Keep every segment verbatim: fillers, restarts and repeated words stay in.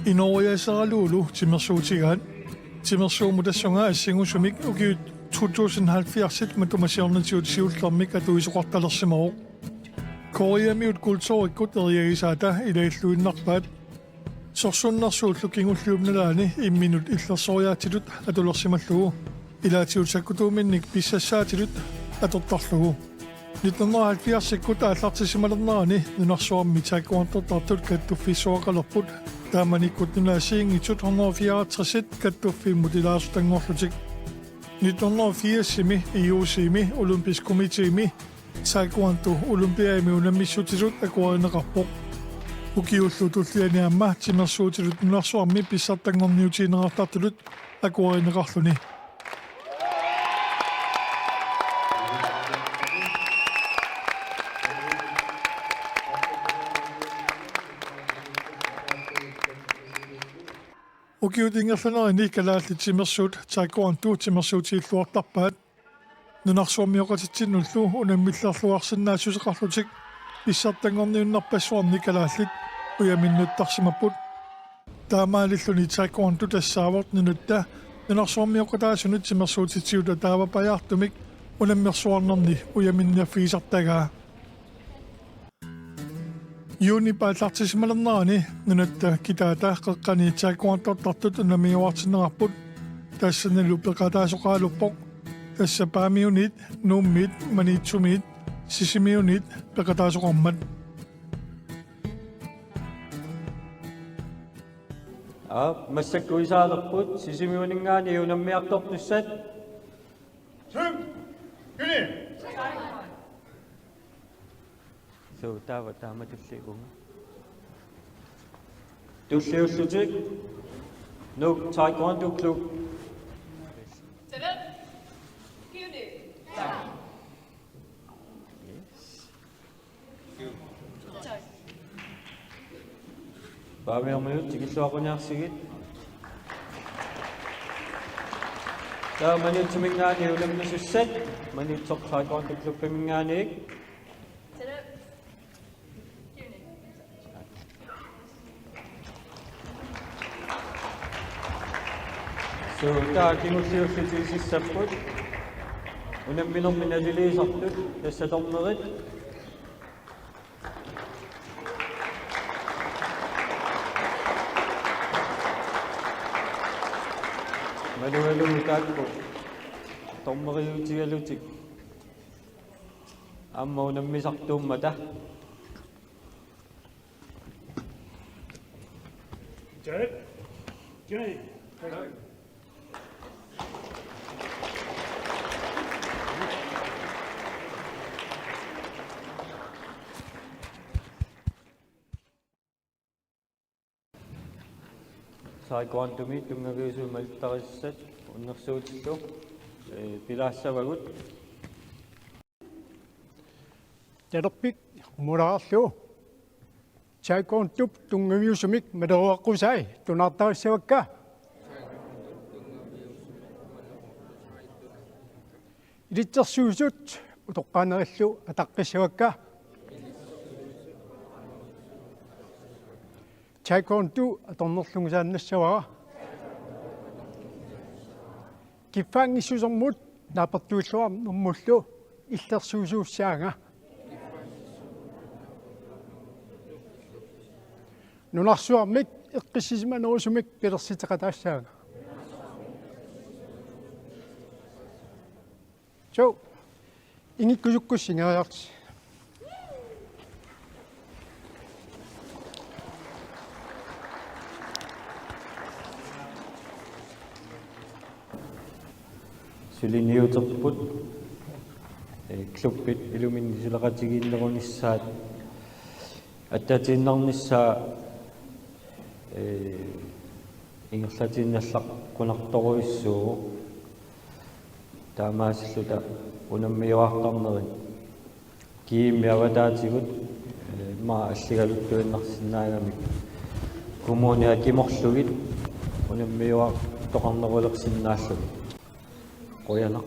Inooriaaseralugu timersuutigaat. Timersuummut tassunga assingusumik ukiut to tusind halvfjerdsit matuma siornatigut siullermik atuisoqartalersimavoq. Koreamiut kulturikkut eriagisaata ilailluinnarpaat. Sorsunnersuullu kingulliup nalaani imminut illersoriaatsitut atulersimallugu. Ilaatigut sakkutuuminnik pissassaatitut atortarlugu. Nitten hundrede og halvfjerdsikkut aallartissimalernerani nunarsuarmi taekwondortartut kattuffissuaqalerput. Taamanikkut nunat assigiinngitsut hundrede og fireoghalvtredsit kattuffimmut ilaasortanngorlutik. Nitten hundrede og firsimi I O C-mi Olympisk Komitémi taekwondo olympiademi unammissutitut akuerineqarpoq. Ukiullu tulliani aamma timersuutitut nunarsuarmi pissartanngorniutigineqartartutut akuerineqarluni. Ukiut ingerlanerini kalaallit timersuut taekwondo timersuutigilluartarpaat. Nunarsuarmioqatitsinnullu unammillerluarsinnaassuseqarlutik pissartanngorniunnerpassuarnik kalaallit ujaminnuttarsimapput. Taamaalilluni taekwondo tassaavoq nunatta nunarsuarmioqataasunut timersuutitigut ataapajaartumik unammersuarnerni ujaminniarfigisartagaa. Juunip aallartissimalernerani nunatta kitaata qeqqani taekwondortartut unammiuaartinneqarput. Tassanilu peqataasoqaraluppoq. Tassa Paamiuniit, Nuummiit, Maniitsumiit, Sisimiuniit peqataasoqarmat. Aap, massakkuisaalerput Sisimiuninngaanniit unammiartortussat. Sum! Kini! Suu, taava taama tulliulluni. Tulliullutik Nuuk Taekwondo Klub. Paamiormiut tikilluaqquniarsigit. Taava Maniitsuminngaanniit unammisussat, Maniitsoq Taekwondo Klubbiminngaanniit. Suu, taava kingulliullutik ilisissapput. Unamminermi naliliisartut, tassa dommerit. Malugalugu taakku dommeriutigalutik aamma unammisartuummata. Taekwondomi tunngaviusumik malittarisassat unnersuutillu, ee, pilaassavagut. Talerpik qumulaarlugu. Taekwondop tunngaviusumik maleruaqqusai tunaartarissavakka. Ilitsersuisut utoqqaanerillu ataqqissavakka. Taekwondo atornerlunngisaannassavara. Kiffaanngissusermut naapertuilluarnermullu illersuisuussaanga. Nunarsuarmik eqqissisimanerusumik pilersitseqataassaanga. Suu, ingikkusukkussi ingeriarsi. Suliniuterput, ee, klubbit iluminni suleqatigiinnerunissaat attatiinnarnissaa, ee, ingerlatiinnarlaqqunaartorujussuuvoq. Taamaasilluta unammiuaartarnerit G M-i avataatigut, ee, immaqa alligaluttuinnarsinnaagamik kommuni akimorlugit unammiuaartoqarnerulersinnaallugit. Qujanaq.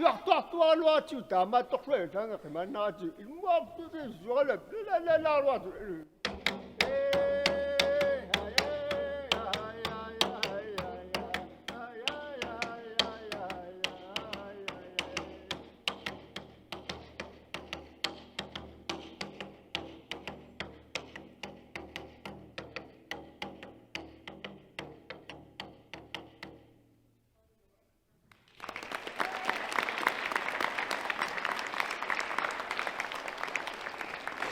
Iartuartuaraluartigu taamaattorlugu taanga qimaannaratsigu ilmuartuti suaralap lalalaluartu.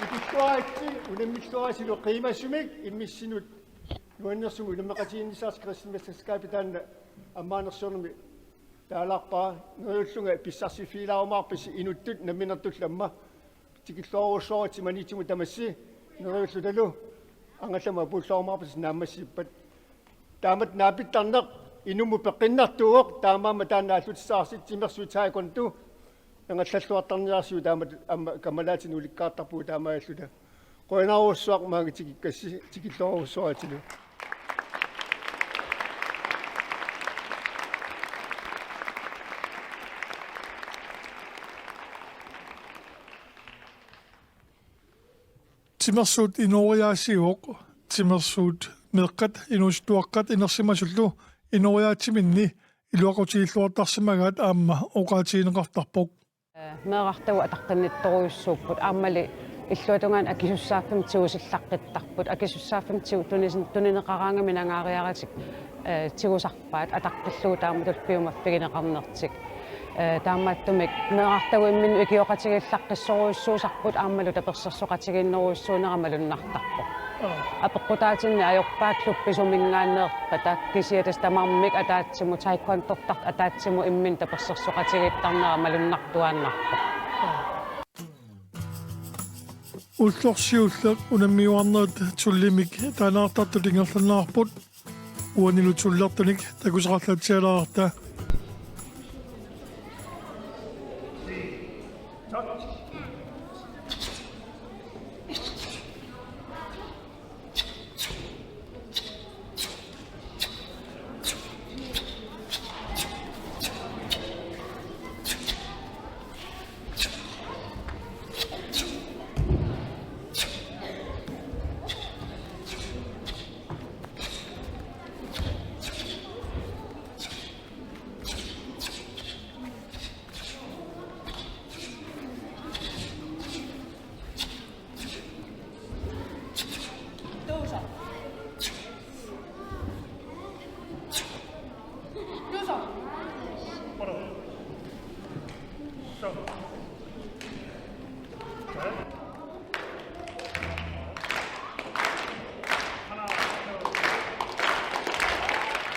Ikittuaritsi unammilluarisilu qiimasumik immissinut nuannersumik unammeqatigiinnissarsi kristenmesterskabit taanna ammaanersiornermi taalaarpara. Neriullunga pissarsiffiilaarumaarpassi inuttut namminertullu aamma. Tikilluarujussuaritsi Maniitsumut tamassi neriullutalu angallamut apuulluarumaarpassi naammassippat. Taamatut naapittarneq inummut peqqinnartuuvoq, taamaammat taanna aallutissavarsi timersuut taekwondo angallalluartarniarsiuk taamatut aamma kammalaatinik ulikkaartarpugut taamaalilluta. Qujanarujussuaq maanga tikikkassi, tikilluarujussuaritsilu. Timersuut inooriaasiuvoq, timersuut meeqqat inuusuttuaqqat inersimasullu inooriaatsiminni iluaqutigilluartarsimagaat aamma oqaatigineqartarpoq. Meerartagut ataqqinnittorujussuupput, aammali illuatungaani akisussaaffimmi tigusillaqqittarput, akisussaaffimmi tigu-, tunisin-, tunineqaraangami nangaariaratik, eh, tigusarpaat ataqqillugu taamatut piumaffigineqarnertik. Eh, taamaattumik meerartagut imminnut ikioqatigiillaqqissorujussuusarput aammalu tapersersoqatigiinnerujussuunera malunnartarpoq. Apeqqutaatinni ajorpaat klubbit suminngaanneerpata, kisianni tassa tamarmik ataatsimut, taekwondortartut ataatsimut imminnut tapersersoqatigiittarnera malunnartuaannarpoq. Ullorsiulleq unammiuarnerit tullimmik taanaartartut ingerlanneqarput. Uanilu tullertunik takusaqarlaatsialaarta.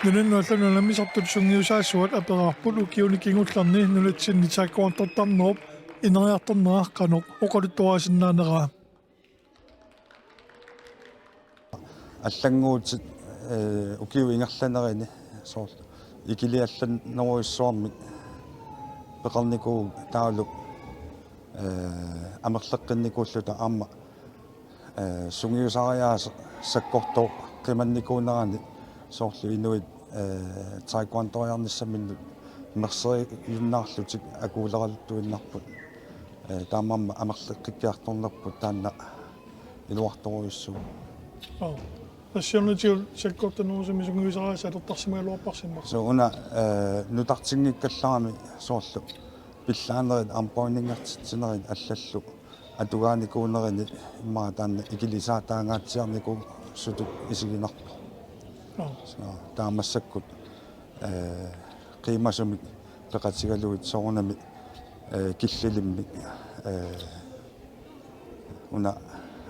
Nunanut allanut unammisartut sungiusaasuat aperaarput ukiuni kingullerni nunatsinni taekwondoartarnerup ineriartornera qanoq oqaluttuarisinnaanera. Allannguutit, eh, ukiut ingerlanerini soorlu ikiliallannerujussuarmik peqarnikuuvugut taavalu, eh, amerleqqinnikuulluta aamma, eh, sungiusariaaseq sakkortooq qimannikuunerani soorlu inuit, eh, taekwondooriarnissaminnut merseriunnaarlutik akuuleraluttuinnarput. Eh, taamaammat amerleqqikkiartornerput taanna iluartorujussuuvoq. Aa. Tassa siornatigut sakkortunerusumik sungiusariaaseq atulertarsimagaluarparsi immaqa. So una, eh, nutartinngikkallarami soorlu pillaanerit armbøjningertitsinerit allallu atugaanikuunerini immaqa taanna ikilisaataangaatsiarnikuusutut isiginarpoq. Aa. So taava massakkut, eh, qiimasumik peqatigalugit soorunami, eh, killilimmik, eh, una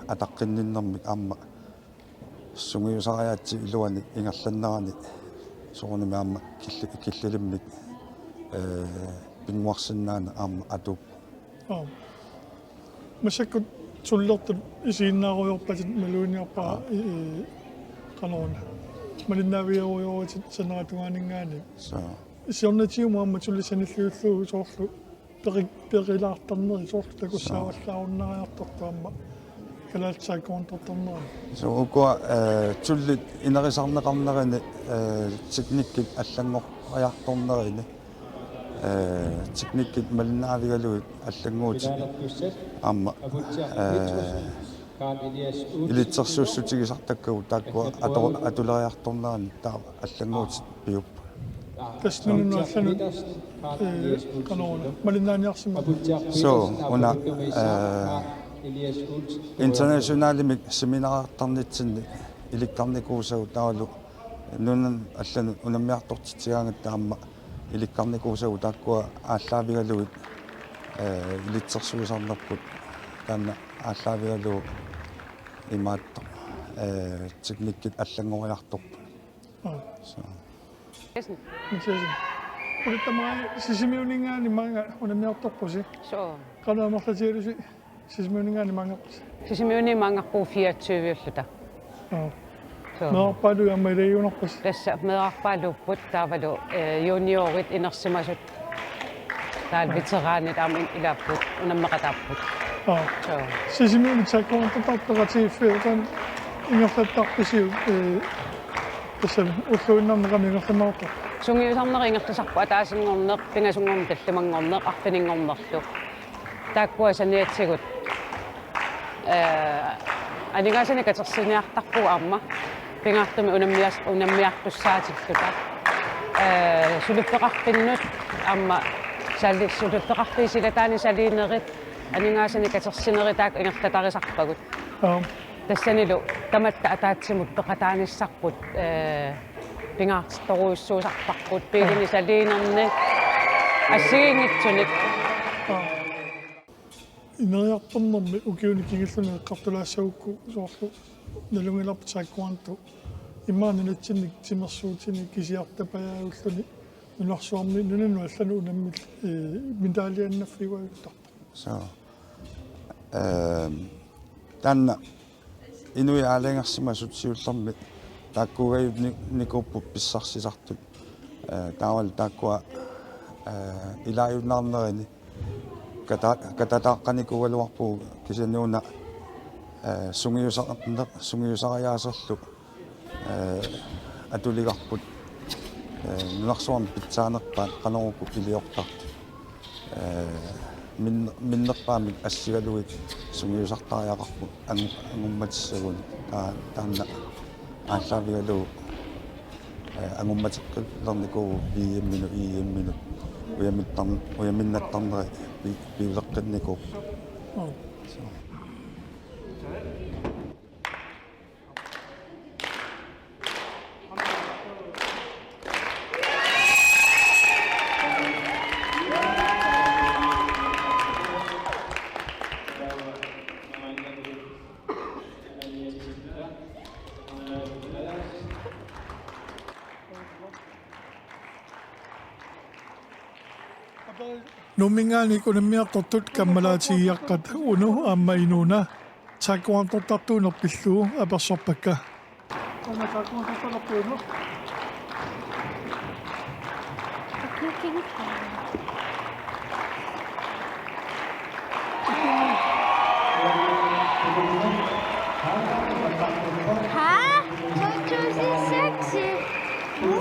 ataqqinninnermik aamma sungiusariaatsip iluani ingerlanerani soorunami aamma killi-, killilimmik, eh, pinnguarsinnaaneq aamma atuuppoq. Aa. Massakkut tullertut isiginnaarujoorpatit maluginiarpara. Aa. I, i, qanoruna. Malinnaavigerujoorpatit saneratungaaninngaanniit. So. Siornatigut aamma tullit sanilliullugu soorlu peqi-, peqilaartarneri soorlu takussaavallaarunnaariartortut aamma kalaallit taekwondoartarnerini. So ukua, eh, tullit inerisarneqarnerini, eh, teknikkit allanngoriartornerini, eh, teknikkit malinnaavigalugit allannguutit aamma, eh, ilitsersuussutigisartakkagut taakkua ato-, atuleriartorneranni taava allannguutit piupput. Tassa nunanut allanut, eh, qanoruna, malinnaaniarsimapput. So, una, eh, internationalimik seminariartarnitsinni ilikkarnikuusagut taavalu nunanut allanut unammiartortitsigaangatta aamma ilikkarnikuusagut taakkua aallaavigalugit, eh, ilitsersuisarnerput taanna aallaavigalugu imaattoq, eh, teknikkit allanngoriartorput. Aa. So. Mathiassen. Mathiassen. Ulittama Sisimiuninngaanniit maanga unammiartorpusi. So. Qanoq amerlatigalusi Sisimiuninngaanniit maangarpusi? Sisimiuni maangarpugut fireogtyve-ulluta. Aa. So. Meerarpaaluit aamma ilagigunarpasi? Tassa meerarpaaluupput taavalu, eh, juniorit inersimasut. Taava veteranit aamma in-, ilaapput, unammeqataapput. Aa. So. Sisimiuni taekwondoartartut peqatigiiffiit taanna ingerlattarpisiuk, eh, tassa ulluinnarni qanoq ingerlanneqartarpa? Sungiusarneq ingerlasarput ataasinngorneq, pingasunngorneq, tallimanngorneq, arfininngornerlu. Taakkua saniatigut, eh, aningaasanik katersiniartarpugut aamma. Pingaartumik unammias-, unammiartussaatilluta. Eh, suliffeqarfinnut aamma sali-, suliffeqarfiit silataanni saliinerit aningaasanik katersinerit taakku ingerlatarisarpagut. Aap. Tassanilu tamatta ataatsimut peqataanissarput, eh, pingaartittorujussuusarparput biilinik saliinerni assigiinngitsunik. Aap. Ineriartornermi ukiuni kingullerni eqqartulaassagukku soorlu nalunngilarput taekwondo immaqa nunatsinnik timersuutini kisiartapajaajulluni nunarsuarmi nunanut allanut unammillugu, eh, medaljeqarfigiuartarpoq. So, ehm, taanna inuit aalajangersimasut siullermik taakkuugajunnikuupput pissarsisartut. Eh, taavalu taakkua, eh, ilaajunnaarnerini kata-, katataaqqanikuugaluarpugut kisianni una, eh, sungiusarneq-, sungiusariaaserlu, eh, atuligarput, eh, nunarsuarmi pitsaanerpaat qanoruku iliortartut. Eh, min-, minnerpaamik assigalugit sungiusartariaqarput angu-, angummatissagunik. Taa-, taanna aallaavigalugu, eh, angummateqqilernikuuvoq V M-inut, E M-inut. Ujamittar-, ujaminnattarneri pi-, piuleqqinnikuupput. Oh. So. Nuumminngaanniit unammiartortut kammalaatigigaqqat Uno aamma Inuuna taekwondotartuuneq pillugu apersorpakka. Una taekwondotartuuneq. Huh? Two thousand six. Two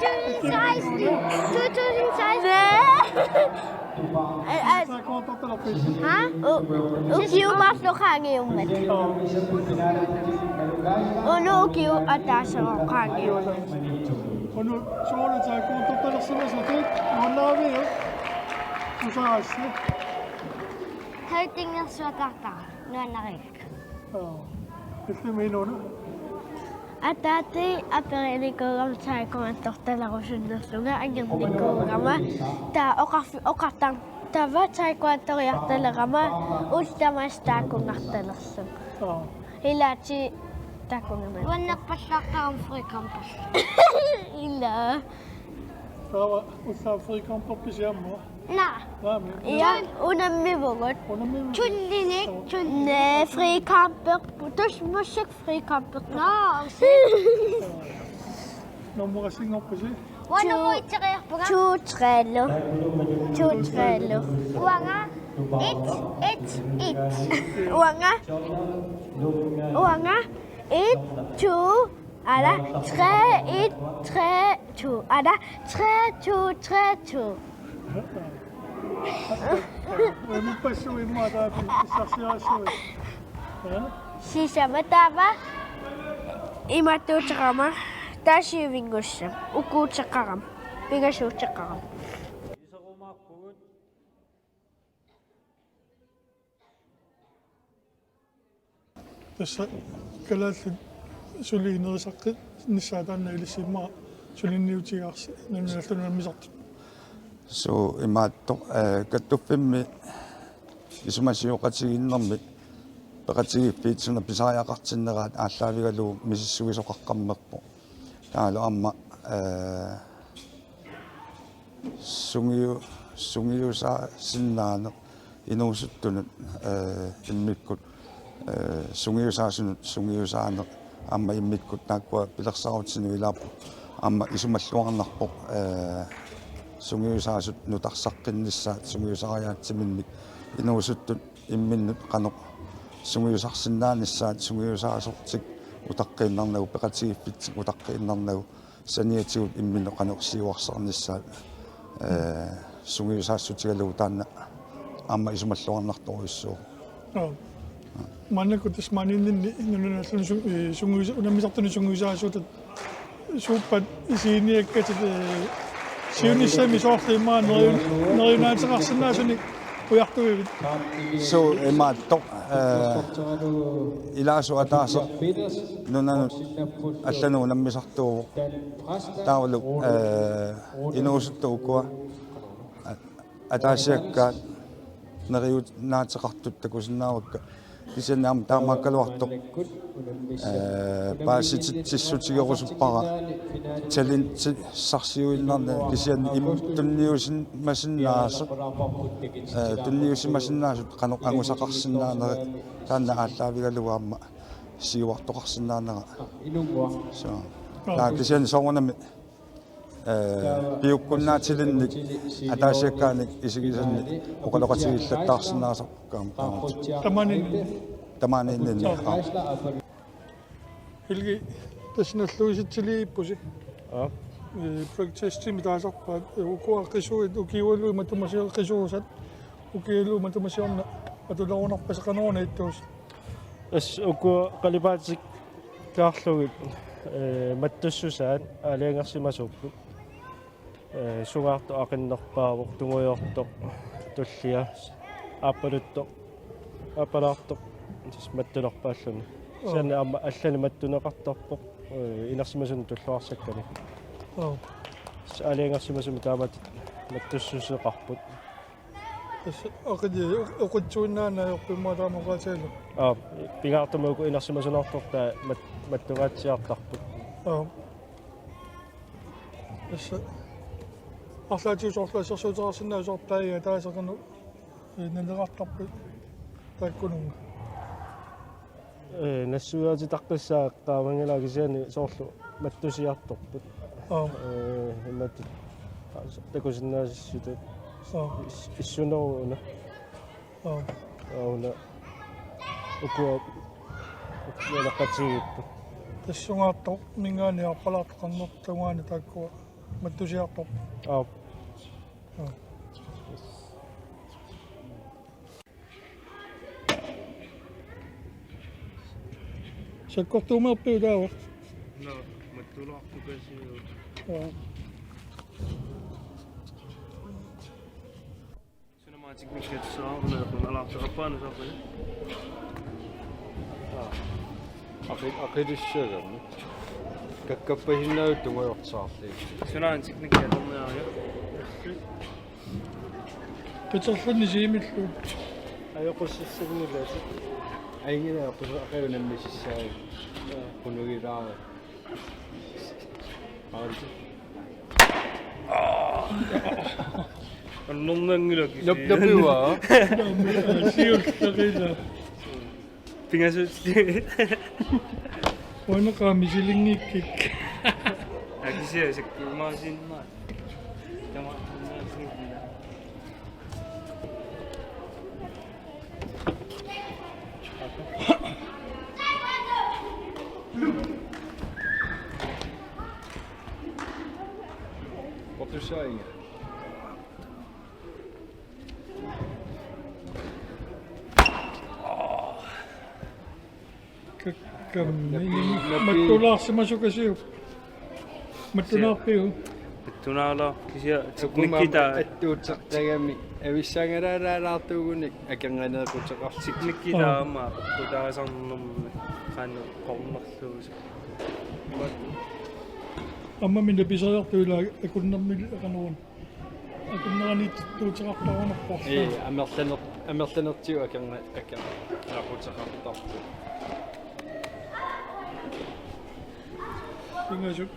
thousand six. Two thousand six. Huh? U-, ukiut marluk qaangiummat. Uno ukiut ataaseq qaangiummat. Uno soorlu taekwondotalersimasutit nuannariviuk? Susaassi. Højtingersuataartara nuannarivik. Aa. Illimmi Inuuna? Ataaseq aperinikuugama taekwondortalerusunnerlunga angernikuugama taava oqarfi-, oqartar-, taava taekwondoriartalerama ullut tamaasa taakkunnartalerlunga. Aa. Ilaatigut taakkunnarama. Nuannerpallaartarama frikamperlunga. Ilaa. Taava ullaakkut frikamperpisi aamma? Naa. Naamik. Ja, unammivugut. Unammivugut. Tullinik, tullinik. Næ, frikamperput. Tusmussuk frikamperput. Nå, se. Nummerissinngorpisi? Uanga nummeritsereerpunga. To, tre-lu. To, tre-lu. Uanga et, et, et. Uanga. Uanga et, to, ala, tre, et, tre, to. Ala, tre, to, tre, to. Uimmipassuit immaqa taava pissarsiarissuit. Ja? Sisamaat taava imaattuuteqarama taasiuvinngussaaq. Ukuuteqarama. Pingasuuteqarama. Tassa kalaallit suli inerisaqqinnissaat taanna ilissi immaqa suliniutigaarsi nunatta unammisartut. Suu imaattoq, eh, kattuffimmi isumasioqatigiinnermi peqatigiiffiit suna pisariaqartinneraat aallaavigalugu misissuisoqaqqammerpoq. Taavalu aamma, eh, sungiu-, sungiusaasinnaaneq inuusuttunut, eh, immikkut, eh, sungiusaasunut sungiusaaneq aamma immikkut taakkua pilersaarutinut ilaapput aamma isumalluarnarpoq, eh, sungiusaasut nutarsaqqinnissaat sungiusariaatsiminnik inuusuttut imminnut qanoq sungiusarsinnaanissaat sungiusaasortik utaqqiinnarnagu peqatigiiffitsik utaqqiinnarnagu saniatigut imminnut qanoq siuarsarnissaat, eh, sungiusaassutigalugu taanna aamma isumalluarnartorujussuuvoq. Aa. Maannakkut tassa maaniinninni nunanut allanut su-, eh, sungiusa-, unammisartunut sungiusaasuutat suuppat isiginiakkatit, eh, siunissami soorlu immaqa neriun-, neriunaateqarsinnaasunik ujartuivit? Suu imaattoq, eh, ilaasut ataaseq nunanut allanut unammisartuuvoq. Taavalu, eh, inuusuttut ukua a-, ataasiakkaat neriunaateqartut takusinnaavakka. Kisianni aamma taamaakkaluartoq, eh, paasititsissutigerusuppara talentissarsiuinnarnani kisianni im-, tunniusimasinnaasoq, eh, tunniusimasinnaasut qanoq angusaqarsinnaanerat taanna aallaavigalugu aamma siuartoqarsinnaanera. Suu. Taava kisianni soorunami eh, piukkunnaatilinnik ataasiakkaanik isigisannik oqaloqatigiillattaarsinnaasarput aamma. Tamaani. Tamaaniinninni. Aa. Helgi, tassa nallugisitsiliippusi. Aa. Eh, breaktestimi taasarpaat, eh, ukua qisuit, ukiualu matuma siorna qisuusat, ukiualu matuma siorna atulerunarpasi qanoq una ittuus. Tassa uku qalipaatikkaarlugit, eh, mattussusaat aalajangersimasuupput. Eh, sungaartoq aqinnerpaavoq, tungujortoq, tullia, aappaluttoq, aappalaartoq, tassa mattunerpaalluni. Aa. Kisianni aamma allani mattuneqartarpoq, eh, inersimasunut tulluarsakkanik. Aa. Tassa aalajangersimasumik taamatut mattussuseqarput. Tassa aqili oqitsuinnaanajorpimma taama oqaatigalugu. Aa, pingaartumik uku inersimasunartortaa mat-, mattungaatsiartarput. Aa. Tassa Arlaatigut soorlu assersuuteqarsinnaasoq taava ataaseq qanoq, ee, naleqartarpit taakkununnga? Ee, nassuiaatitaqqissaaq eqqaamanngilaa kisianni soorlu mattusiartorput. Aap. Ee, imatut takusinnaasissutut. Aap. Is-, issuneruuna. Aap. Auna ukua ukua naqatigiippu. Tassungaartoq mingaani arpalaartoqarnertungaani taakkua mattusiartorput. Aap. Aap. Sakkortuumeerpiuk taava? Nå, mattulaartukasiuk. Aap. Suna aamma teknikkiatussaavoq, una equnalaartoqarpaana saaqaja. Aa. Aqi-, aqilissagami. Kakkappasinnaavit tungujorsaarli. Suna aamma teknikkiatorniariga. Peterlunni siimillu. Ajoqussassanngilasi. Aingila qusaqajunammississaai. Qunugilaara. Aalti. Annernanngilaq. Nop-, nopiua. Siullaqila. Pingasut. Uanga qaa misilingikkik. Akisia sakkumaasinnaa. Tama. What they're saying. Kakkammi. Napi-, napi-, mattulaarsimasukasiuk. Mattunaarpiuk? Mattunaarlaa kisianni. Ukuma teknikkitaa. Attuuteqarami avissaangalaalaartuugunik akornanneequteqarlutik. Teknikkitaa. Aa. Aamma apeqqutaasarnermi qanoq qornerluusut. Aamma minna pisariartuila akunnermili aqanuun. Akunneraniittuuteqartarunarpoq. Ee, amerlaner-, amerlanertigut akorna-, akornanneequteqartarpoq. Pingasut.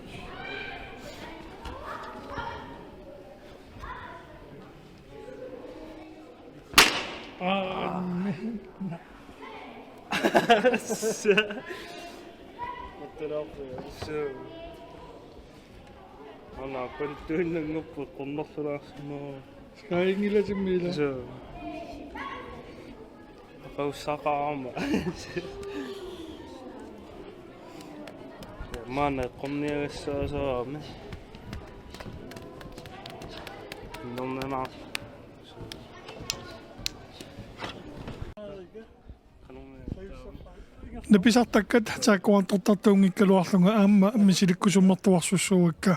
Aa. Mattunaarpiuk? Suu. Ana, panttuinnanngorpoq qornerlulaarsimavoq. Skaingilatimmiila. Suu. Aqagussaqarama. Maanna qorniagassaasarami. Nernanaa. Napisartakkat taakkuartortartuunngikkaluarlunga aamma misilikkusummertuarsussuuakka.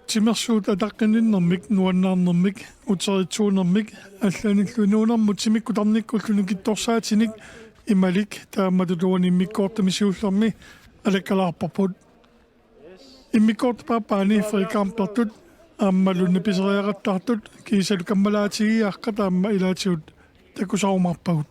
Timersuut ataqqinninnermik, nuannaarnermik, uteritsuunermik, allanillu inuunermut timikkut tarnikkullu nikittorsaatinik imalik taamatut uani immikkoortumi siullermi alakkalaarparput. Immikkoortup aappaani frikampertut aammalu napisariaqattaartut kiisalu kammalaatigiiaqqat aamma ilaatigut takusarumaarpagut.